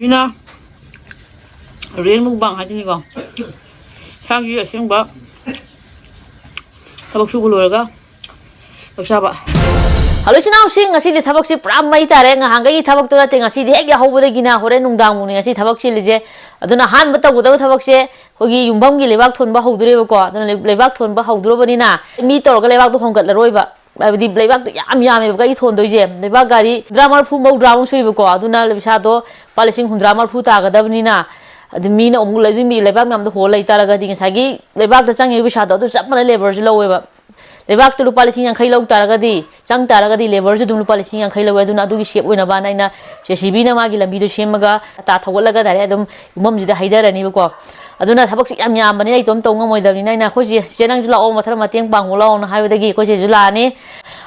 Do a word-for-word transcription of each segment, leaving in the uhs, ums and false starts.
ꯁꯤꯅ real mukbang ꯍꯥꯏꯗꯣꯏꯅꯤꯀꯣ꯫ ꯏꯁꯥꯒꯤ ꯑꯁꯦꯡꯕ ꯊꯕꯛ ꯁꯨꯕ ꯂꯣꯏꯔꯒ ꯆꯥꯛ ꯆꯥꯕ꯫ ꯍꯜꯂꯣ ꯏꯆꯤꯟ ꯏꯅꯥꯎꯁꯤꯡ, ꯉꯁꯤꯗꯤ ꯊꯕꯛꯁꯦ ꯄꯨꯔꯥ ꯃꯩ ꯇꯥꯔꯦ꯫ ꯉꯍꯥꯟꯈꯩꯒꯤ ꯊꯕꯛꯇꯣ ꯅꯠꯇꯦ, ꯉꯁꯤꯗꯤ ꯍꯦꯛ ꯌꯥꯍꯧꯕꯗꯒꯤꯅ ꯍꯣꯔꯦꯟ ꯅꯨꯡꯗꯥꯡꯐꯥꯎꯅꯤ ꯉꯁꯤ ꯊꯕꯛ ꯆꯤꯜꯂꯤꯁꯦ꯫ ꯑꯗꯨꯅ ꯑꯍꯥꯟꯕ ꯇꯧꯒꯗꯕ ꯊꯕꯛꯁꯦ ꯑꯩꯈꯣꯏꯒꯤ ꯌꯨꯝꯐꯝꯒꯤ ꯂꯩꯕꯥꯛ ꯊꯣꯟꯕ ꯍꯧꯗꯣꯔꯦꯕꯀꯣ꯫ ꯑꯗꯨꯅ ꯂꯩ-, ꯂꯩꯕꯥꯛ ꯊꯣꯟꯕ ꯍꯧꯗꯣꯔꯕꯅꯤꯅ ꯃꯤ ꯇꯧꯔꯒ ꯂꯩꯕꯥꯛꯇꯣ ꯍꯣꯟꯒꯠꯂꯔꯣꯏꯕ꯫ ꯍꯥꯏꯕꯗꯤ ꯂꯩꯕꯥꯛꯇꯣ ꯌꯥꯝ ꯌꯥꯝꯃꯦꯕ ꯑꯩ ꯊꯣꯟꯗꯣꯏꯁꯦ꯫ ꯂꯩꯕꯥꯛ ꯒꯥꯔꯤ ꯍꯨꯝꯗ꯭ꯔꯥ ꯃꯔꯤꯐꯨ ꯃꯧꯗ꯭ꯔꯥꯃꯨꯛ ꯁꯨꯏꯕꯀꯣ꯫ ꯑꯗꯨꯅ ꯄꯩꯁꯥꯗꯣ ꯂꯨꯄꯥ ꯂꯤꯁꯤꯡ ꯍꯨꯝꯗ꯭ꯔꯥ ꯃꯔꯤꯐꯨ ꯇꯥꯒꯗꯕꯅꯤꯅ, ꯑꯗꯨ ꯃꯤꯅ ꯑꯃꯨꯛ ꯂꯩ-, ꯑꯗꯨ ꯃꯤ ꯂꯩꯕꯥꯛ ꯃꯌꯥꯝꯗꯣ ꯍꯣꯜ ꯂꯩ ꯇꯥꯔꯒꯗꯤ ꯉꯁꯥꯏꯒꯤ ꯂꯩꯕꯥꯛꯇ ꯆꯪꯉꯤꯕ ꯄꯩꯁꯥꯗꯣ ꯑꯗꯨ ꯆꯞ ꯃꯥꯟꯅꯩ ꯂꯦꯕꯔꯁꯨ ꯂꯧꯋꯦꯕ꯫ ꯂꯩꯕꯥꯛꯇ ꯂꯨꯄꯥ ꯂꯤꯁꯤꯡ ꯌꯥꯡꯈꯩ ꯂꯧ ꯇꯥꯔꯒꯗꯤ, ꯆꯪ ꯇꯥꯔꯒꯗꯤ ꯂꯦꯕꯔꯁꯨ ꯑꯗꯨꯝ ꯂꯨꯄꯥ ꯂꯤꯁꯤꯡ ꯌꯥꯡꯈꯩ ꯂꯧꯋꯦ꯫ ꯑꯗꯨꯅ ꯑꯗꯨꯒꯤ ꯁꯦꯞ ꯑꯣꯏꯅꯕꯅ ꯑꯩꯅ ꯖꯦ ꯁꯤ ꯕꯤꯅ ꯃꯥꯒꯤ ꯂꯝꯕꯤꯗꯣ ꯁꯦꯝꯃꯒ ꯇꯥ ꯊꯧꯒꯠꯂꯒ ꯗꯥꯏꯔꯦꯛ ꯑꯗꯨꯝ ꯌꯨꯝꯐꯝꯁꯤꯗ ꯍꯩꯊꯔꯅꯤꯕꯀꯣ꯫ ꯑꯗꯨꯅ ꯊꯕꯛꯁꯦ ꯌꯥꯝ ꯌꯥꯝꯕꯅꯤꯅ ꯑꯩ ꯏꯇꯣꯝ ꯇꯧ ꯉꯝꯃꯣꯏꯗꯕꯅꯤꯅ ꯑꯩꯅ ꯑꯩꯈꯣꯏ ꯆꯦ, "ꯆꯦ ꯅꯪꯁꯨ ꯂꯥꯛꯑꯣ, ꯃꯊꯪ ꯃꯇꯦꯡ ꯄꯥꯡꯉꯨ ꯂꯥꯛꯑꯣꯅ" ꯍꯥꯏꯕꯗꯒꯤ ꯑꯩꯈꯣꯏ ꯆꯦꯁꯨ ꯂꯥꯛꯑꯅꯤ꯫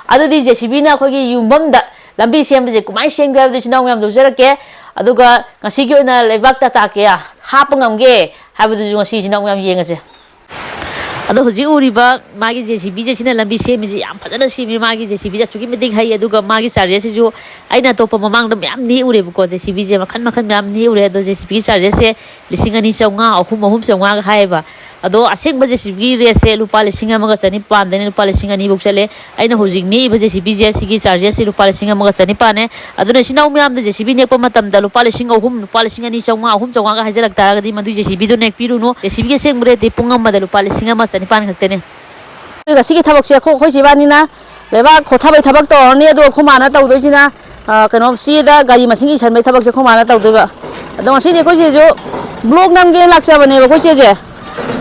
ꯑꯗꯨꯗꯤ ꯖꯦ ꯁꯤ ꯕꯤꯅ ꯑꯩꯈꯣꯏꯒꯤ ꯌꯨꯝꯐꯝꯗ ꯂꯝꯕꯤ ꯁꯦꯝꯕꯁꯦ ꯀꯃꯥꯏꯅ ꯁꯦꯝꯒꯦ ꯍꯥꯏꯕꯗꯨ ꯏꯆꯤꯟ ꯏꯅꯥꯎ ꯃꯌꯥꯝꯗ ꯎꯠꯆꯔꯛꯀꯦ꯫ ꯑꯗꯨꯒ ꯉꯁꯤꯒꯤ ꯑꯣꯏꯅ ꯂꯩꯕꯥꯛ ꯇꯥꯇꯥ ꯀꯌꯥ ꯍꯥꯞꯄ ꯉꯝꯒꯦ ꯍꯥꯏꯕꯗꯨꯁꯨ ꯉꯁꯤ ꯏꯆꯤꯟ ꯏꯅꯥꯎ ꯃꯌꯥꯝ ꯌꯦꯡꯉꯁꯦ꯫ ꯑꯗꯣ ꯍꯧꯖꯤꯛ ꯎꯔꯤꯕ ꯃꯥꯒꯤ ꯖꯦ ꯁꯤ ꯕꯤꯁꯦ, ꯁꯤꯅ ꯂꯝꯕꯤ ꯁꯦꯝꯃꯤꯁꯦ ꯌꯥꯝ ꯐꯖꯅ ꯁꯦꯝꯃꯤ꯫ ꯃꯥꯒꯤ ꯖꯦ ꯁꯤ ꯕꯤꯁꯦ ꯑꯁꯨꯛꯀꯤ ꯃꯇꯤꯛ ꯍꯩ꯫ ꯑꯗꯨꯒ ꯃꯥꯒꯤ ꯆꯥꯔꯖꯦꯁꯁꯤꯁꯨ ꯑꯩꯅ ꯑꯇꯣꯞꯄ ꯃꯃꯥꯡꯗ ꯃꯌꯥꯝ ꯅꯦꯛꯎꯔꯦꯕꯀꯣ, ꯖꯦ ꯁꯤ ꯕꯤꯁꯦ ꯃꯈꯟ ꯃꯈꯟ ꯃꯌꯥꯝ ꯅꯦꯛꯎꯔꯦ꯫ ꯑꯗꯣ ꯖꯦ ꯁꯤ ꯕꯤꯒꯤ ꯆꯥꯔꯖꯦꯁꯁꯦ ꯂꯤꯁꯤꯡ ꯑꯅꯤ ꯆꯥꯝꯃꯉꯥ, ꯑꯍꯨꯝ, ꯑꯍꯨꯝ ꯆꯥꯝꯃꯉꯥꯒ ꯍꯥꯏꯌꯦꯕ꯫ ꯑꯗꯣ ꯑꯁꯦꯡꯕ ꯖꯦ ꯁꯤ ꯕꯤꯒꯤ ꯔꯦꯠꯁꯦ ꯂꯨꯄꯥ ꯂꯤꯁꯤꯡ ꯑꯃꯒ ꯆꯅꯤꯄꯥꯟꯗꯩꯅ ꯂꯨꯄꯥ ꯂꯤꯁꯤꯡ ꯑꯅꯤꯐꯧ ꯆꯠꯂꯦ꯫ ꯑꯩꯅ ꯍꯧꯖꯤꯛ ꯅꯦꯛꯏꯕ ꯖꯦ ꯁꯤ ꯕꯤꯁꯦ, ꯁꯤꯒꯤ ꯆꯥꯔꯖꯦꯁꯁꯦ ꯂꯨꯄꯥ ꯂꯤꯁꯤꯡ ꯑꯃꯒ ꯆꯅꯤꯄꯥꯟꯅꯦ꯫ ꯑꯗꯨꯅ ꯏꯆꯤꯟ ꯏꯅꯥꯎ ꯃꯌꯥꯝꯗ ꯖꯦ ꯁꯤ ꯕꯤ ꯅꯦꯛꯄ ꯃꯇꯝꯗ ꯂꯨꯄꯥ ꯂꯤꯁꯤꯡ ꯑꯍꯨꯝ, ꯂꯨꯄꯥ ꯂꯤꯁꯤꯡ ꯑꯅꯤ ꯆꯥꯝꯃꯉꯥ, ꯑꯍꯨꯝ ꯆꯥꯝꯃꯉꯥꯒ ꯍꯥꯏꯖꯜꯂꯛ ꯇꯥꯔꯒꯗꯤ ꯃꯗꯨꯏ ꯖꯦ ꯁꯤ ꯕꯤꯗꯣ ꯅꯦꯛꯄꯤꯔꯨꯅꯨ꯫ ꯖꯦ ꯁꯤ ꯕꯤꯒꯤ ꯑꯁꯦꯡꯕ ꯔꯦꯠꯇꯤ ꯄꯨꯡ ꯑꯃꯗ ꯂꯨꯄꯥ ꯂꯤꯁꯤꯡ ꯑꯃ ꯆꯅꯤꯄꯥꯟ ꯈꯛꯇꯅꯦ꯫ ꯉꯁꯤꯒꯤ ꯊꯕꯛꯁꯦ ꯑꯩꯈꯣꯏ, ꯑꯩꯈꯣꯏ ꯆꯦ ꯏꯕꯥꯅꯤꯅ ꯂꯩꯕꯥꯛ ꯈꯣꯊꯕꯩ ꯊꯕꯛ ꯇꯧꯔꯅꯤ, ꯑꯗꯨꯒ ꯑꯩꯈꯣꯏ ꯃꯥꯅ ꯇꯧꯗꯣꯏꯁꯤꯅ, ꯑ, ꯀꯩꯅꯣ, ꯆꯦꯗ ꯒꯥꯔꯤ ꯃꯁꯤꯡ ꯏꯁꯟꯕꯩ ꯊꯕꯛꯁꯦ ꯑꯩꯈꯣꯏ ꯃꯥꯅ ꯇꯧꯗꯣꯏꯕ꯫ ꯑꯗꯣ ꯉꯁꯤꯗꯤ ꯑꯩꯈꯣꯏ ꯆꯦꯁꯨ ꯕ꯭ꯂꯣꯛ ꯅꯝꯒꯦꯅ ꯂꯥꯛꯆꯕꯅꯦꯕ ꯑꯩꯈꯣꯏ ꯆꯦꯁꯦ꯫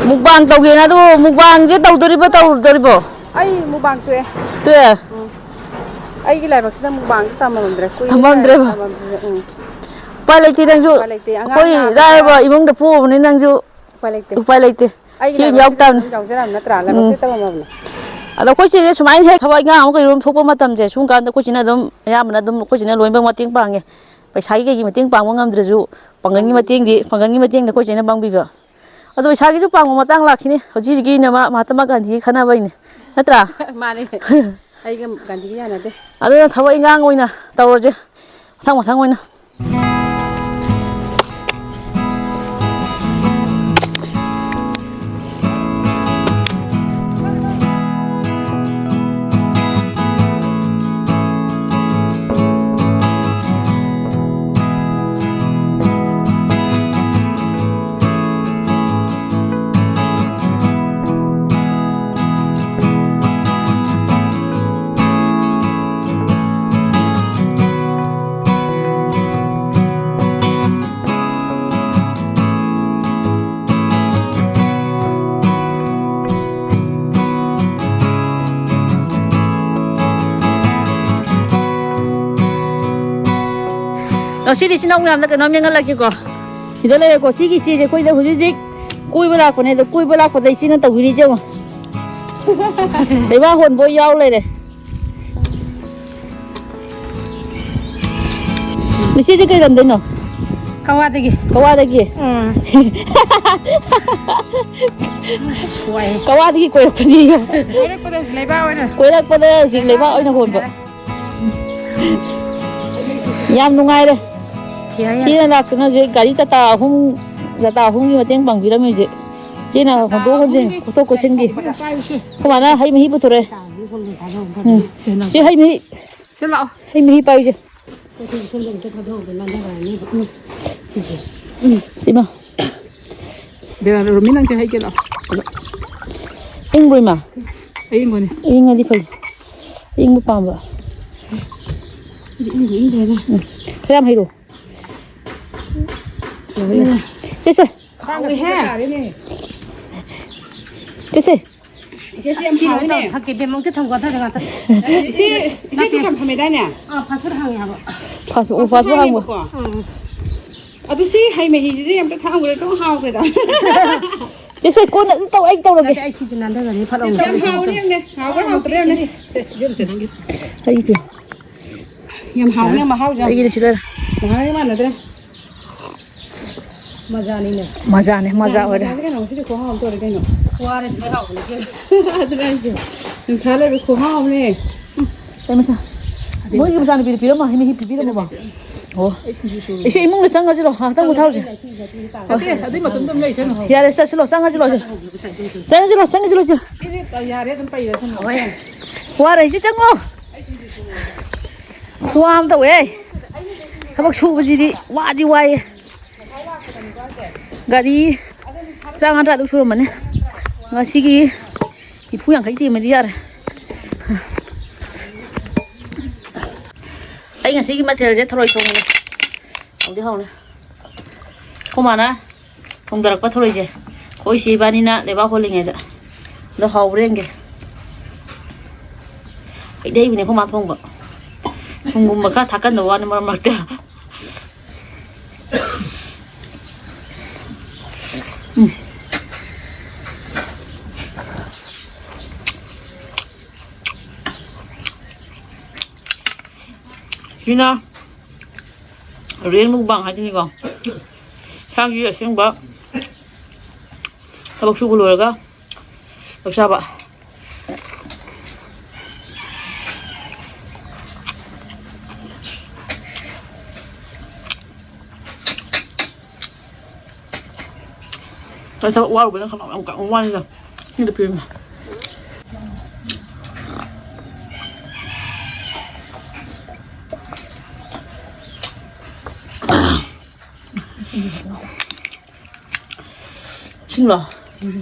ꯃꯨꯛꯕꯥꯡ ꯇꯧꯒꯦꯅ꯫ ꯑꯗꯨ ꯃꯨꯛꯕꯥꯡꯁꯦ ꯇꯧꯗꯣꯔꯤꯕꯣ, ꯇꯧꯗꯣꯔꯤꯕꯣ? ꯑꯩ ꯃꯨꯛꯕꯥꯡ ꯇꯣꯛꯑꯦ꯫ ꯇꯣꯛꯑꯦ? ꯎꯝ꯫ ꯑꯩꯒꯤ ꯂꯥꯏꯕꯛꯁꯤꯗ ꯃꯨꯛꯕꯥꯡꯁꯦ ꯇꯝꯃꯝꯗ꯭ꯔꯦ꯫ ꯀꯨꯏꯔꯦ ꯇꯝꯃꯝꯗ꯭ꯔꯦꯕ? ꯇꯝꯃꯝꯗ꯭ꯔꯤꯁꯦ꯫ ꯎꯝ꯫ ꯎꯄꯥꯏ ꯂꯩꯇꯦ ꯅꯪꯁꯨ꯫ ꯎꯄꯥꯏ ꯂꯩꯇꯦ꯫ ꯑꯉꯥꯡ ꯑꯩꯈꯣꯏ ꯅꯥꯕꯗ ꯂꯥꯏꯔꯕ ꯏꯃꯨꯡꯗ ꯄꯣꯛꯎꯕꯅꯤꯅ ꯅꯪꯁꯨ ꯎꯄꯥꯏ ꯂꯩꯇꯦ꯫ ꯎꯄꯥꯏ ꯂꯩꯇꯦ꯫ ꯑꯩꯒꯤ ꯁꯤ ꯂꯥꯏꯕꯛꯁꯤꯗ ꯌꯥꯎ ꯇꯥꯕꯅꯤ꯫ ꯑꯗꯨꯝ ꯌꯥꯎꯖꯔꯝ ꯅꯠꯇ꯭ꯔꯥ? ꯎꯝ꯫ ꯂꯥꯏꯕꯛꯁꯤꯗ ꯇꯝꯃꯝꯃꯕꯅꯦ꯫ ꯑꯗꯣ ꯑꯩꯈꯣꯏ ꯆꯦꯁꯦ ꯁꯨꯃꯥꯏꯅ ꯍꯦꯛ ꯊꯕꯛ ꯏꯪꯈꯥꯡ ꯑꯃ ꯀꯩꯒꯨꯝꯕ ꯊꯣꯛꯄ ꯃꯇꯝꯁꯦ, ꯁꯨꯝ ꯀꯥꯟꯗ ꯑꯩꯈꯣꯏ ꯆꯦꯅ ꯑꯗꯨꯝ, ꯑꯌꯥꯝꯕꯅ ꯑꯗꯨꯝ ꯑꯩꯈꯣꯏ ꯆꯦꯅ ꯂꯣꯏꯅꯃꯛ ꯃꯇꯦꯡ ꯄꯥꯡꯉꯦ꯫ ꯄꯩꯁꯥꯒꯤ ꯀꯩꯒꯤ ꯃꯇꯦꯡ ꯄꯥꯡꯕ ꯉꯝꯗ꯭ꯔꯁꯨ, ꯄꯥꯡꯒꯜꯒꯤ ꯃꯇꯦꯡꯗꯤ, ꯄꯥꯡꯒꯜꯒꯤ ꯃꯇꯦꯡꯗꯤ ꯑꯩꯈꯣꯏ ꯆꯦꯅ ꯄꯥꯡꯕꯤꯕ꯫ ꯑꯗꯣ ꯏꯁꯥꯒꯤꯁꯨ ꯄꯥꯡꯕ ꯃꯇꯥꯡ ꯂꯥꯛꯈꯤꯅꯤ꯫ ꯍꯧꯖꯤꯛ ꯍꯧꯖꯤꯛꯀꯤꯅ ꯃꯥ ꯃꯍꯥꯇꯃꯥ ꯒꯥꯟꯙꯤꯒꯤ ꯈꯟꯅꯕꯩꯅꯦ꯫ ꯅꯠꯇ꯭ꯔꯥ? ꯃꯥꯅꯦ꯫ ꯑꯩꯒ ꯒꯥꯟꯙꯤꯒ ꯌꯥꯅꯗꯦ꯫ ꯑꯗꯨꯅ ꯊꯕꯛ ꯏꯟꯈꯥꯡ ꯑꯣꯏꯅ ꯇꯧꯔꯁꯦ꯫ ꯃꯊꯪ ꯃꯊꯪ ꯑꯣꯏꯅ꯫ ꯉꯁꯤꯗꯤ ꯏꯆꯤꯟ ꯏꯅꯥꯎ ꯃꯌꯥꯝꯗ ꯀꯩꯅꯣꯝ ꯌꯦꯡꯍꯜꯂꯛꯀꯦꯀꯣ꯫ ꯁꯤꯗ ꯂꯩꯔꯦꯀꯣ, ꯁꯤꯒꯤ ꯏꯆꯦꯁꯦ ꯑꯩꯈꯣꯏꯗ ꯍꯧꯖꯤꯛ ꯍꯧꯖꯤꯛ ꯀꯣꯏꯕ ꯂꯥꯛꯄꯅꯦ꯫ ꯑꯗꯣ ꯀꯣꯏꯕ ꯂꯥꯛꯄꯗ ꯏꯆꯦꯅ ꯇꯧꯕꯤꯔꯤꯁꯦ ꯌꯦꯡꯉꯣ꯫ ꯂꯩꯕꯥꯛ ꯍꯣꯟꯕ ꯌꯥꯎ ꯂꯩꯔꯦ꯫ ꯏꯆꯦꯁꯦ ꯀꯩ ꯂꯝꯗꯩꯅꯣ? ꯀꯋꯥꯗꯒꯤ꯫ ꯀꯋꯥꯗꯒꯤ? ꯎꯝ꯫ ꯋꯥꯏ꯫ ꯀꯋꯥꯗꯒꯤ ꯀꯣꯏꯔꯛꯄꯅꯤ꯫ ꯀꯣꯏꯔꯛꯄꯗ ꯍꯧꯖꯤꯛ ꯂꯩꯕꯥꯛ ꯑꯣꯏꯅ꯫ ꯀꯣꯏꯔꯛꯄꯗ ꯍꯧꯖꯤꯛ ꯂꯩꯕꯥꯛ ꯑꯣꯏꯅ ꯍꯣꯟꯕ꯫ ꯌꯥꯝ ꯅꯨꯡꯉꯥꯏꯔꯦ꯫ ꯌꯥꯏ, ꯌꯥꯏ꯫ ꯁꯤꯅ ꯂꯥꯛꯇꯅ ꯍꯧꯖꯤꯛ ꯒꯥꯔꯤ ꯇꯥꯇꯥ ꯑꯍꯨꯝ, ꯇꯥꯇꯥ ꯑꯍꯨꯝꯒꯤ ꯃꯇꯦꯡ ꯄꯥꯡꯕꯤꯔꯝꯃꯤ ꯍꯧꯖꯤꯛ꯫ ꯁꯤꯅ ꯍꯣꯟꯗꯣꯛ ꯍꯣꯟꯖꯤꯟ, ꯄꯨꯊꯣꯛ ꯄꯨꯁꯤꯟꯒꯤ꯫ ꯑꯩꯈꯣꯏ ꯃꯥꯅ ꯍꯩ ꯃꯍꯤ ꯄꯨꯊꯣꯔꯛꯑꯦ꯫ ꯎꯝ꯫ ꯁꯤ ꯍꯩ ꯃꯍꯤ, ꯁꯤ ꯂꯥꯛꯑꯣ꯫ ꯍꯩ ꯃꯍꯤ ꯄꯥꯏꯌꯨꯁꯦ꯫ ꯁꯤꯃ꯫ ꯕꯦꯔꯥ, ꯔꯣꯃꯤ, ꯅꯪꯁꯦ ꯍꯩꯒꯦ ꯂꯥꯛꯑꯣ꯫ ꯏꯪꯕ꯭ꯔꯣ, ꯏꯃꯥ? ꯑꯌꯤꯡꯕꯅꯦ꯫ ꯏꯪꯉꯗꯤ ꯐꯩ꯫ ꯏꯪꯕ ꯄꯥꯝꯕ꯫ ꯏꯪꯗꯦ, ꯏꯪꯗꯦꯅꯦ꯫ ꯎꯝ꯫ ꯈꯔ ꯌꯥꯝ ꯍꯩꯔꯣ꯫ ꯌꯥꯔꯦ, ꯌꯥꯔꯦ꯫ ꯁꯦ, ꯁꯦ꯫ ꯍꯥꯎꯋꯤꯍꯦ꯫ ꯁꯦ, ꯁꯦ꯫ ꯏꯆꯦ, ꯁꯤ ꯌꯥꯝ ꯁꯤ ꯂꯣꯏ ꯍꯥꯎꯋꯤꯅꯦ꯫ ꯇꯧ-, ꯊꯛꯀꯦ, ꯕꯦꯝ, ꯑꯝꯇ ꯊꯝꯒꯣ, ꯑꯊꯥꯗ ꯉꯥꯛꯇ꯫ ꯏꯆꯦ, ꯏꯆꯦ ꯅꯠꯇꯦ꯫ ꯗꯨꯀꯥꯟ ꯐꯝꯃꯦꯗꯥꯏꯅꯦ? ꯑꯥ, ꯐꯥꯁ ꯐꯨꯗ ꯍꯥꯡꯉꯦ ꯍꯥꯏꯕ꯫ ꯐꯥꯁ ꯐꯨꯗ, ꯐꯥꯁ ꯐꯨꯗ ꯍꯥꯡꯕ꯫ ꯍꯥꯡꯉꯦꯕꯀꯣ꯫ ꯎꯝ꯫ ꯑꯗꯨ ꯁꯤ ꯍꯩ ꯃꯍꯤꯁꯤꯗꯤ ꯑꯝꯇ ꯊꯛꯑꯝꯒ꯭ꯔꯦ, ꯑꯗꯨꯝ ꯍꯥꯎꯈ꯭ꯔꯦꯗ꯫ ꯆꯦ, ꯁꯦ, ꯀꯣꯟꯅ ꯑꯗꯨꯝ ꯇꯧ, ꯑꯩ ꯇꯧꯔꯒꯦ꯫ ꯅꯠꯇꯦ, ꯑꯩ ꯁꯤꯁꯦ ꯅꯥꯟꯊꯒꯅꯤ, ꯐꯠ ꯂꯥꯎꯅ ꯌꯥꯝ ꯊꯝꯃꯦ, ꯍꯥꯎꯅꯤ, ꯁꯤꯁꯦ꯫ ꯌꯦꯡꯉꯨꯅꯦ꯫ ꯍꯥꯎꯕ꯭ꯔꯥ ꯍꯥꯎꯇꯕ꯭ꯔꯥ ꯌꯦꯡꯉꯨꯅꯦ꯫ ꯁꯦ, ꯏꯕꯦꯝꯃ, ꯁꯦ, ꯅꯪꯒꯤ꯫ ꯑꯩꯒꯤ꯫ ꯌꯥꯝ ꯍꯥꯎꯅꯦ, ꯃꯍꯥꯎꯁꯦ꯫ ꯑꯩꯒꯤꯗꯤ ꯁꯤꯗ꯫ ꯃꯍꯥꯎ ꯃꯥꯟꯅꯗ꯭ꯔꯦ꯫ ꯃꯖꯥꯅꯤꯅꯦ꯫ ꯃꯖꯥꯅꯦ, ꯃꯖꯥ ꯃꯖꯥꯅꯦ, ꯑꯣꯏꯔꯦ꯫ ꯃꯖꯥꯁꯦ ꯀꯩꯅꯣ, ꯉꯁꯤꯗꯤ ꯈꯨꯍꯥꯎ ꯑꯃ ꯇꯧꯔꯦ ꯀꯩꯅꯣ꯫ ꯋꯥꯔꯦ, ꯁꯤꯗ ꯍꯥꯎꯕꯅꯦ, ꯏꯕꯦꯝꯃ꯫ ꯑꯗꯨꯅꯦ ꯍꯥꯏꯁꯦ꯫ ꯅꯨꯡꯁꯥ ꯂꯩꯕ ꯈꯨꯍꯥꯎ ꯑꯃꯅꯦ꯫ ꯀꯩ ꯃꯆꯥ? ꯃꯣꯏꯒꯤ ꯃꯆꯥꯅꯨꯄꯤꯗ ꯄꯤꯔꯝꯃꯣ, ꯍꯩ ꯃꯍꯤ ꯄꯤꯕꯤꯔꯝꯃꯣꯕ꯫ ꯑꯣ꯫ ꯑꯩ ꯁꯤꯡꯖꯨ ꯁꯨꯔꯦ꯫ ꯏꯆꯦ, ꯏꯃꯨꯡꯗ ꯆꯪꯉꯁꯤꯔꯣ? ꯉꯥꯏꯍꯥꯛꯇꯪ ꯄꯣꯊꯥꯔꯨꯁꯦ꯫ ꯅꯠꯇꯦ, ꯑꯗꯨꯏ ꯃꯇꯨꯡꯗ ꯑꯗꯨꯝ ꯂꯩꯁꯅꯨ꯫ ꯌꯥꯔꯦ, ꯆꯠꯁꯤꯂꯣ, ꯆꯪꯉꯁꯤꯂꯣ, ꯆꯪꯉꯁꯤꯂꯣ, ꯆꯪꯉꯁꯤꯂꯣ, ꯆꯪꯉꯁꯤꯂꯣ꯫ ꯁꯤꯗꯤ ꯌꯥꯔꯦ, ꯑꯗꯨꯝ ꯄꯩꯔꯁꯅꯨ꯫ ꯍꯣꯏ꯫ ꯋꯥꯔꯦ, ꯏꯆꯦ, ꯆꯪꯉꯣ꯫ ꯈꯨꯋꯥ ꯑꯃ ꯇꯧꯋꯦ꯫ ꯊꯕꯛ ꯁꯨꯕꯁꯤꯗꯤ ꯋꯥꯗꯤ ꯋꯥꯏꯌꯦ꯫ ꯒꯥꯔꯤ ꯇꯔꯥꯃꯉꯥ ꯇꯔꯥ ꯇꯔꯨꯛ ꯁꯨꯔꯝꯃꯅꯤ꯫ ꯉꯁꯤꯒꯤ ꯅꯤꯐꯨ ꯌꯥꯡꯈꯩ ꯇꯦꯝꯃꯗꯤ ꯌꯥꯔꯦ꯫ ꯑꯩ ꯉꯁꯤꯒꯤ ꯃꯊꯦꯜꯁꯦ ꯊꯔꯣꯏ ꯊꯣꯡꯕꯅꯦ꯫ ꯍꯥꯎꯗꯤ ꯍꯥꯎꯅꯤ꯫ ꯑꯩꯈꯣꯏ ꯃꯥꯅ ꯊꯣꯡꯗꯔꯛꯄ ꯊꯔꯣꯏꯁꯦ꯫ ꯑꯩꯈꯣꯏ ꯏꯆꯦ ꯏꯕꯥꯅꯤꯅ ꯂꯩꯕꯥꯛ ꯍꯣꯜꯂꯤꯉꯩꯗ꯫ ꯑꯗꯣ ꯍꯥꯎꯕ꯭ꯔꯥ ꯌꯦꯡꯒꯦ꯫ ꯍꯩꯗꯤ ꯍꯩꯕꯅꯦ ꯑꯩꯈꯣꯏ ꯃꯥ ꯊꯣꯡꯕ꯫ ꯊꯨꯝꯒꯨꯝꯕ ꯈꯔ ꯊꯥꯛꯀꯟꯕ ꯋꯥꯅꯤ ꯃꯔꯛ ꯃꯔꯛꯇ꯫ ꯁꯤꯅ ꯔꯦꯟ ꯃꯨꯛꯕꯥꯡ ꯍꯥꯏꯗꯨꯅꯤꯀꯣ꯫ ꯏꯁꯥꯒꯤ ꯑꯁꯦꯡꯕ ꯊꯕꯛ ꯁꯨꯕ ꯂꯣꯏꯔꯒ ꯆꯥꯛ ꯆꯥꯕ꯫ ꯑꯩ ꯊꯕꯛ ꯋꯥꯔꯨꯕꯅ ꯈꯅꯥꯎ ꯌꯥꯝ ꯀꯪꯕ ꯋꯥꯅꯤꯗ꯫ ꯁꯤꯗ ꯄꯤꯔꯝꯃꯦ꯫ ꯁꯤꯡꯂꯣ?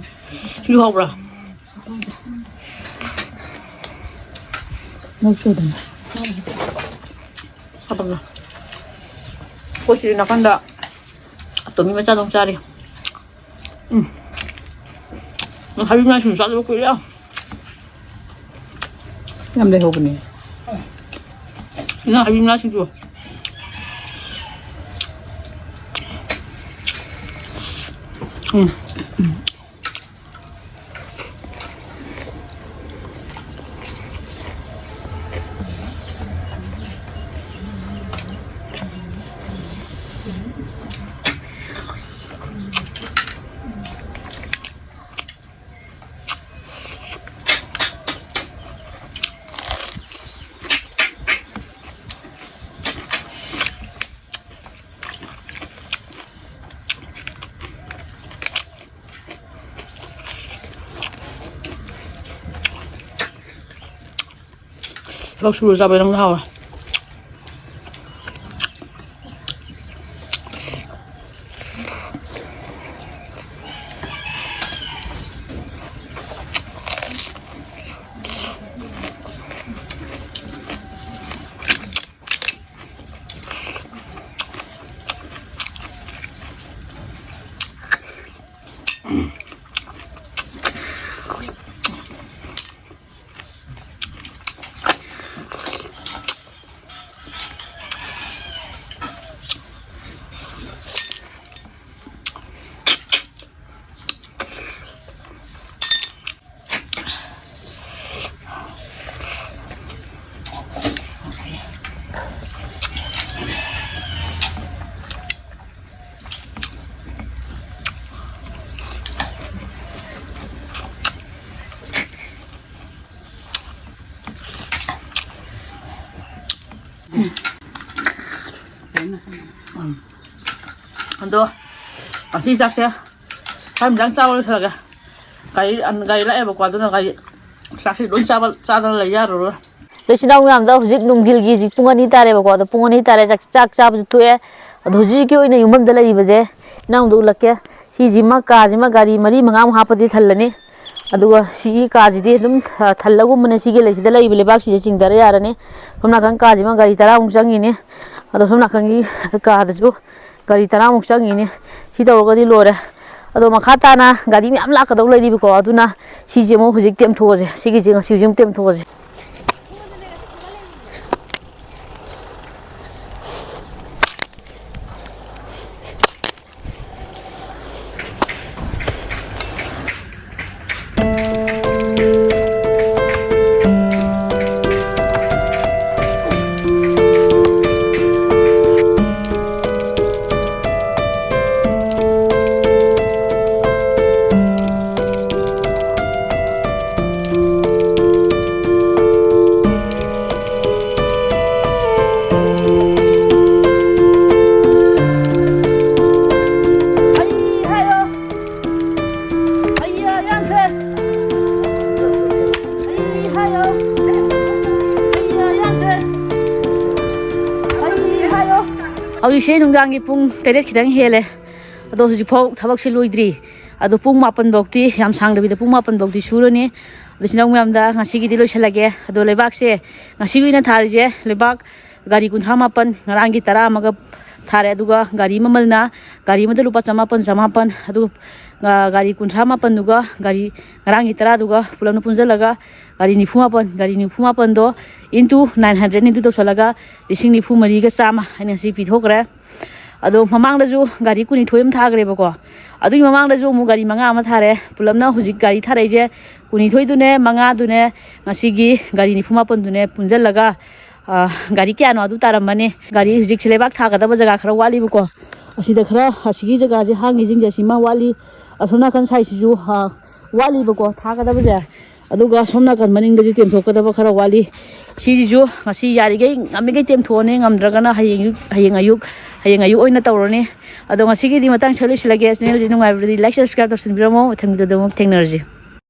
ꯁꯤꯡꯖꯨ ꯍꯥꯎꯕ꯭ꯔꯥ? ꯅꯣꯛꯇꯣꯏꯗꯅ꯫ ꯍꯥꯞꯄꯛꯑꯣ꯫ ꯑꯩꯈꯣꯏ ꯁꯤꯗ ꯅꯥꯀꯟꯗ ꯑꯇꯣꯝꯕꯤ ꯃꯆꯥꯗꯧ ꯆꯥꯔꯤ꯫ ꯎꯝ꯫ ꯍꯩꯕꯤ ꯃꯅꯥ ꯁꯤꯡꯖꯨ ꯆꯥꯗꯕ ꯀꯨꯏꯔꯦ꯫ ꯌꯥꯝ ꯂꯩꯍꯧꯕꯅꯦ꯫ ꯅꯪ ꯍꯩꯕꯤ ꯃꯅꯥ ꯁꯤꯡꯖꯨ꯫ ꯎꯝ꯫ ꯊꯕꯛ ꯁꯨꯔ ꯆꯥꯕ ꯅꯪꯅ ꯍꯥꯎꯔꯦ꯫ ꯑꯗꯣ ꯉꯁꯤ ꯆꯥꯛꯁꯦ ꯈꯔ ꯌꯥꯝ ꯆꯥꯕ ꯂꯣꯏꯁꯤꯜꯂꯒꯦ꯫ ꯒꯥꯔꯤ ꯒꯥꯔꯤ ꯂꯥꯛꯑꯦꯕꯀꯣ, ꯑꯗꯨꯅ ꯒꯥꯔꯤ ꯆꯥꯛꯁꯤ ꯂꯣꯏ ꯆꯥꯕ ꯆꯥꯗꯅ ꯂꯩ ꯌꯥꯔꯔꯣꯏ꯫ ꯑꯗꯣ ꯏꯆꯤꯟ ꯏꯅꯥꯎ ꯃꯌꯥꯝꯗꯣ ꯍꯧꯖꯤꯛ ꯅꯨꯡꯊꯤꯜꯒꯤ ꯍꯧꯖꯤꯛ ꯄꯨꯡ ꯑꯅꯤ ꯇꯥꯔꯦꯕꯀꯣ꯫ ꯑꯗꯣ ꯄꯨꯡ ꯑꯅꯤ ꯇꯥꯔꯦ, ꯆꯥꯛ ꯆꯥꯛ ꯆꯥꯕꯁꯨ ꯇꯣꯛꯑꯦ꯫ ꯑꯗꯣ ꯍꯧꯖꯤꯛ ꯍꯧꯖꯤꯛꯀꯤ ꯑꯣꯏꯅ ꯌꯨꯝꯐꯝꯗ ꯂꯩꯔꯤꯕꯁꯦ ꯏꯅꯥꯎꯗ ꯎꯠꯂꯛꯀꯦ꯫ ꯁꯤꯁꯤꯃ, ꯀꯥꯁꯤꯃ ꯒꯥꯔꯤ ꯃꯔꯤ ꯃꯉꯥꯃꯨꯛ ꯍꯥꯞꯄꯗꯤ ꯊꯜꯂꯅꯤ꯫ ꯑꯗꯨꯒ ꯁꯤꯒꯤ ꯀꯥꯁꯤꯗꯤ ꯑꯗꯨꯝ, ꯑ, ꯊꯜꯂꯒꯨꯝꯕꯅꯦ꯫ ꯁꯤꯒꯤ ꯂꯩꯁꯤꯗ ꯂꯩꯔꯤꯕ ꯂꯩꯕꯥꯛꯁꯤꯗ ꯆꯤꯡꯊꯔ ꯌꯥꯔꯅꯤ꯫ ꯁꯣꯝ ꯅꯥꯀꯟ ꯀꯥꯁꯤꯃ ꯒꯥꯔꯤ ꯇꯔꯥꯃꯨꯛ ꯆꯪꯉꯤꯅꯤ꯫ ꯑꯗꯣ ꯁꯣꯝ ꯅꯥꯀꯟꯒꯤ ꯀꯥꯗꯁꯨ ꯒꯥꯔꯤ ꯇꯔꯥꯃꯨꯛ ꯆꯪꯉꯤꯅꯦ꯫ ꯁꯤ ꯇꯧꯔꯒꯗꯤ ꯂꯣꯏꯔꯦ꯫ ꯑꯗꯣ ꯃꯈꯥ ꯇꯥꯅ ꯒꯥꯔꯤ ꯃꯌꯥꯝ ꯂꯥꯛꯀꯗꯧ ꯂꯩꯔꯤꯕꯀꯣ, ꯑꯗꯨꯅ ꯁꯤꯁꯦ ꯑꯃꯨꯛ ꯍꯧꯖꯤꯛ ꯇꯦꯝꯊꯣꯛꯑꯁꯦ꯫ ꯁꯤꯒꯤꯁꯦ ꯉꯁꯤ ꯍꯧꯖꯤꯛ ꯇꯦꯝꯊꯣꯛꯑꯁꯦ꯫ ꯍꯧꯖꯤꯛꯁꯦ ꯅꯨꯡꯗꯥꯡꯒꯤ ꯄꯨꯡ ꯇꯔꯦꯠ ꯈꯤꯇꯪ ꯍꯦꯜꯂꯦ꯫ ꯑꯗꯣ ꯍꯧꯖꯤꯛꯐꯥꯎ ꯊꯕꯛꯁꯦ ꯂꯣꯏꯗ꯭ꯔꯤ꯫ ꯑꯗꯣ ꯄꯨꯡ ꯃꯥꯄꯟ ꯐꯥꯎꯗꯤ, ꯌꯥꯝ ꯁꯥꯡꯗꯕꯤꯗ ꯄꯨꯡ ꯃꯥꯄꯟ ꯐꯥꯎꯗꯤ ꯁꯨꯔꯅꯤ꯫ ꯑꯗꯣ ꯏꯆꯤꯟ ꯏꯅꯥꯎ ꯃꯌꯥꯝꯗ ꯉꯁꯤꯒꯤꯗꯤ ꯂꯣꯏꯁꯤꯜꯂꯒꯦ꯫ ꯑꯗꯣ ꯂꯩꯕꯥꯛꯁꯦ ꯉꯁꯤꯒꯤ ꯑꯣꯏꯅ ꯊꯥꯔꯤꯁꯦ ꯂꯩꯕꯥꯛ ꯒꯥꯔꯤ ꯀꯨꯟꯊ꯭ꯔꯥ ꯃꯥꯄꯟ, ꯉꯔꯥꯡꯒꯤ ꯇꯔꯥ ꯑꯃꯒ ꯊꯥꯔꯦ꯫ ꯑꯗꯨꯒ ꯒꯥꯔꯤ ꯃꯃꯜꯅ ꯒꯥꯔꯤ ꯑꯃꯗ ꯂꯨꯄꯥ ꯆꯃꯥꯄꯟ, ꯆꯃꯥꯄꯟ, ꯑꯗꯨꯒ, ꯑ, ꯒꯥꯔꯤ ꯀꯨꯟꯊ꯭ꯔꯥ ꯃꯥꯄꯟꯗꯨꯒ ꯒꯥꯔꯤ ꯉꯔꯥꯡꯒꯤ ꯇꯔꯥꯗꯨꯒ ꯄꯨꯂꯞꯅ ꯄꯨꯟꯁꯤꯜꯂꯒ ꯒꯥꯔꯤ ꯅꯤꯐꯨ ꯃꯥꯄꯟ, ꯒꯥꯔꯤ ꯅꯤꯐꯨ ꯃꯥꯄꯟꯗꯣ into nine hundred into ꯇꯧꯁꯤꯜꯂꯒ ꯂꯤꯁꯤꯡ ꯅꯤꯐꯨ ꯃꯔꯤꯒ ꯆꯥꯝꯃ ꯑꯩꯅ ꯉꯁꯤ ꯄꯤꯊꯣꯛꯈ꯭ꯔꯦ꯫ ꯑꯗꯣ ꯃꯃꯥꯡꯗꯁꯨ ꯒꯥꯔꯤ ꯀꯨꯟꯅꯤꯊꯣꯏ ꯑꯃ ꯊꯥꯈ꯭ꯔꯦꯕꯀꯣ꯫ ꯑꯗꯨꯒꯤ ꯃꯃꯥꯡꯗꯁꯨ ꯑꯃꯨꯛ ꯒꯥꯔꯤ ꯃꯉꯥ ꯑꯃ ꯊꯥꯔꯦ꯫ ꯄꯨꯂꯞꯅ ꯍꯧꯖꯤꯛ ꯒꯥꯔꯤ ꯊꯥꯔꯛꯏꯁꯦ ꯀꯨꯟꯅꯤꯊꯣꯏꯗꯨꯅꯦ, ꯃꯉꯥꯗꯨꯅꯦ, ꯉꯁꯤꯒꯤ ꯒꯥꯔꯤ ꯅꯤꯐꯨ ꯃꯥꯄꯟꯗꯨꯅꯦ ꯄꯨꯟꯁꯤꯜꯂꯒ, ꯑ, ꯒꯥꯔꯤ ꯀꯌꯥꯅꯣ ꯑꯗꯨ ꯇꯥꯔꯝꯃꯅꯤ꯫ ꯒꯥꯔꯤ ꯍꯧꯖꯤꯛꯁꯦ ꯂꯩꯕꯥꯛ ꯊꯥꯒꯗꯕ ꯖꯒꯥ ꯈꯔ ꯋꯥꯠꯂꯤꯕꯀꯣ꯫ ꯑꯁꯤꯗ ꯈꯔ, ꯑꯁꯤꯒꯤ ꯖꯒꯥꯁꯦ ꯍꯥꯡꯉꯤꯁꯤꯡꯁꯦ ꯑꯁꯤꯃ ꯋꯥꯠꯂꯤ꯫ ꯑꯁꯣꯝ ꯅꯥꯀꯟ ꯁꯥꯏꯠꯁꯤꯁꯨ, ꯑ, ꯋꯥꯠꯂꯤꯕꯀꯣ ꯊꯥꯒꯗꯕꯁꯦ꯫ ꯑꯗꯨꯒ ꯁꯣꯝ ꯅꯥꯀꯟ ꯃꯅꯤꯡꯗꯁꯨ ꯇꯦꯝꯊꯣꯛꯀꯗꯕ ꯈꯔ ꯋꯥꯠꯂꯤ꯫ ꯁꯤꯁꯤꯁꯨ ꯉꯁꯤ ꯌꯥꯔꯤꯈꯩ ꯉꯝꯃꯤꯈꯩ ꯇꯦꯝꯊꯣꯛꯑꯅꯤ, ꯉꯝꯗ꯭ꯔꯒꯅ ꯍꯌꯦꯡ ꯑꯌꯨꯛ, ꯍꯌꯦꯡ ꯑꯌꯨꯛ, ꯍꯌꯦꯡ ꯑꯌꯨꯛ ꯑꯣꯏꯅ ꯇꯧꯔꯅꯤ꯫ ꯑꯗꯣ ꯉꯁꯤꯒꯤꯗꯤ ꯃꯇꯥꯡ ꯁ꯭ꯋꯥꯏ ꯂꯣꯏꯁꯤꯜꯂꯒꯦ꯫ ꯆꯦꯅꯦꯜꯁꯤ ꯅꯨꯡꯉꯥꯏꯕꯗꯤ like, subscribe ꯇꯧꯁꯤꯟꯕꯤꯔꯝꯃꯣ꯫ ꯃꯊꯪ ꯚꯤꯗꯤꯑꯣꯗ ꯑꯃꯨꯛ ꯊꯦꯡꯅꯔꯁꯤ꯫